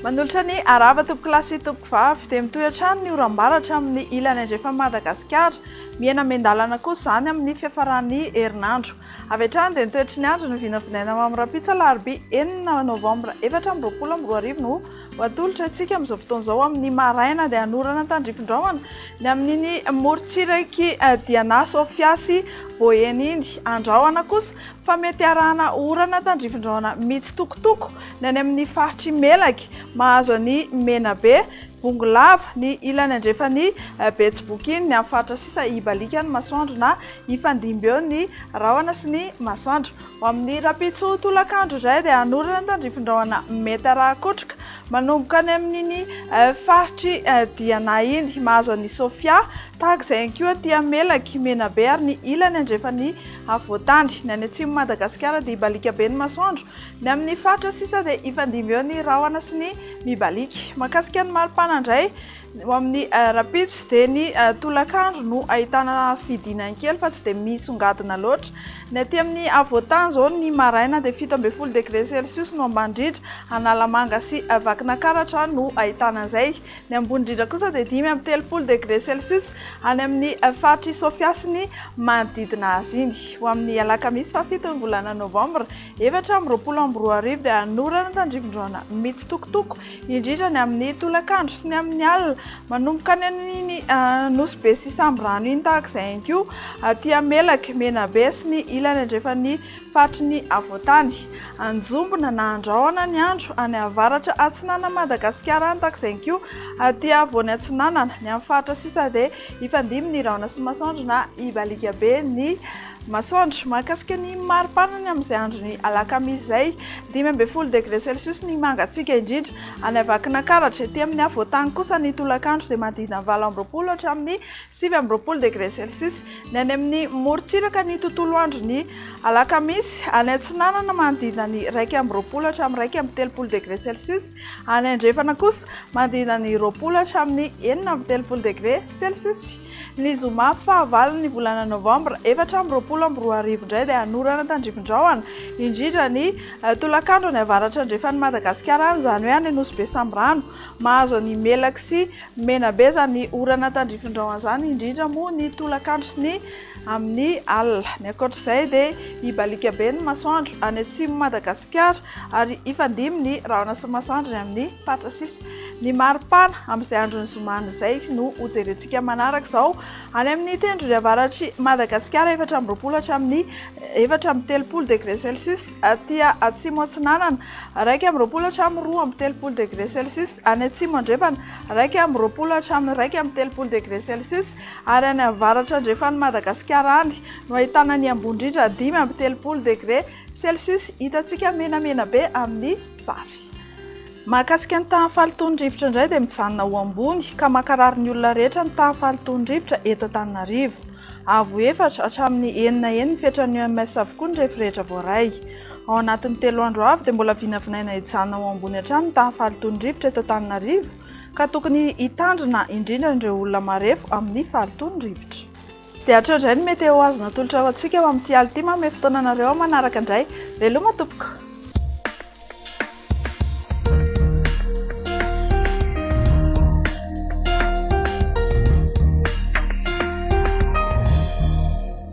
Manolotra ny arahaba tompokolahy sy tompokovavy dia mitohy hatrany ny oram-baratra amin'ny ilany andrefan'i Madagasikara. Mihena miandalana kosa izany amin'ny fiafaran'ny herinandro. Avy hatrany dia ny toetry ny andro no vinavinaina ho amin'ny rahampitso alarobia enina novambra 2024 no ho atolotra antsika amin'izao fotoana izao. Amin'ny maraina dia hanorana tandrifin-drahona ny amin'iny morontsirak'i Diana, Sofia sy Boeny iny. Andrahona kosa fa mety arahana orana tandrifin-drahona mitsitokotoko ny any amin'ny faritr'i Melaky, mahazo an'i Menabe, Bongolava, ny ilany andrefan'i Betsiboka iny, ny amin'ny faritra sisa hibaliaka ny masoandro na hifandimby eo ny rahona sy ny masoandro. Ho amin'ny rahampitso tolakandro indray dia hanorana tandrifin-drahona mety arahan-kotroka manomboka any amin'iny faritr'i Diana iny, mahazo an'i Sofia, tahaka izay ihany koa aty Melaky, Menabe ary ny ilany andrefan'i afovoan-tany. Ny any atsimon'i Madagasikara dia hibaliaka be ny masoandro. Ny amin'ny faritra sisa dia hifandimby eo ny rahona sy ny mibaliaka. Mahakasika ny maripana indray, ho amin'ny rahampitso dia ny tolakandro no ahitana fidinany kely fa tsy dia misongadina loatra. Ny aty amin'ny afovoan-tany izao ny maraina dia 17 degré celsius no ambany indrindra, Analamanga sy Vakinakaratra no ahitana an'izay. Ny ambony indrindra kosa dia 35 degré celsius any amin'ny faritr'i Sofia sy ny manodidina azy iny. Ho amin'ny alakamisy fahafiton'ny volana novambra 2024 dia hanorana tandrifin-drahona mitsitokotoko, indrindra ny amin'ny tolakandro sy ny amin'ny alina, manomboka any amin'iny Nosy Be sy Sambirano iny tahaka izay ihany koa aty Melaky, Menabe sy ny ilany andrefan'ny faritry ny afovoan-tany. Anjombona na andrahona ny andro any avaratra atsinanan'i Madagasikara any tahaka izay ihany koa aty afovoany atsinanana. Ny amin'ny faritra sisa dia hifandimby ny rahona sy masoandro na hibaliaka be ny masoandro. Mahakasika ny mari-pana ny amin'izay andron'ny alakamisy izay, 15 degré celsius ny mangatsiaka indrindra any Vakinankaratra. Ety amin'ny afovoan-tany kosa ny tolakandro dia manodidina ny 28 hatramin'ny 29 degré celsius. Ny any amin'ny morontsiraka ny tontolo andron'ny alakamisy, any atsinanana manodidina ny 21 hatramin'ny 31 degré celsius, any andrefana kosa manodidina ny 20 hatramin'ny 36 degré celsius. Ny zoma fahavalon'ny volana novambra 2024 indray dia hanorana tandrifin-drahona, indrindra ny tolakandro any avaratra andrefan'i Madagasikara any, izany hoe any Nosy Be Sambirano, mahazo an'i Melaky sy Menabe izany orana tandrifin-drahona izany, indrindra moa ny tolakandro sy ny amin'ny alina. Ny ankoatr'izay dia hibaliaka be ny masoandro any atsimon'i Madagasikara ary hifandimby ny rahona sy masoandro ny amin'ny faritra sisa. Ny maripana amin'izay andron'ny zoma izay no hojerentsika manaraka izao. Any amin'ny tendrony avaratr'i Madagasikara 24 hatramin'ny 34 degré celsius, aty atsimo atsinanana 21 hatramin'ny 32 degré celsius, any atsimo andrefana 21 hatramin'ny 31 degré celsius ary any avaratra andrefan'i Madagasikara any no ahitana ny ambony indrindra 35 degré celsius hitantsika menamena be amin'ny sary. Mahakasika ny tahan'ny fahalotoan'ny rivotra indray dia mijanona ho ambony ka mankarary ny olona rehetra ny tahan'ny fahalotoan'ny rivotra eto Antananarivo. Avo efatra hatramin'ny enina heny ny fetran'ny EMS avokoa ny refy rehetra voaray. Ao anatin'ny telo andro avy dia mbola vinavinaina hijanona ho ambony hatrany ny tahan'ny fahalotoan'ny rivotra eto Antananarivo ka tokony hitandrina indrindra ireo olona marefo amin'ny fahalotoan'ny rivotra. Dia hatreo indray ny météo azo natolotra ho antsika ho amin'ity alina ity. Manome fotoana anareo aho manaraka indray. Veloma tompoko.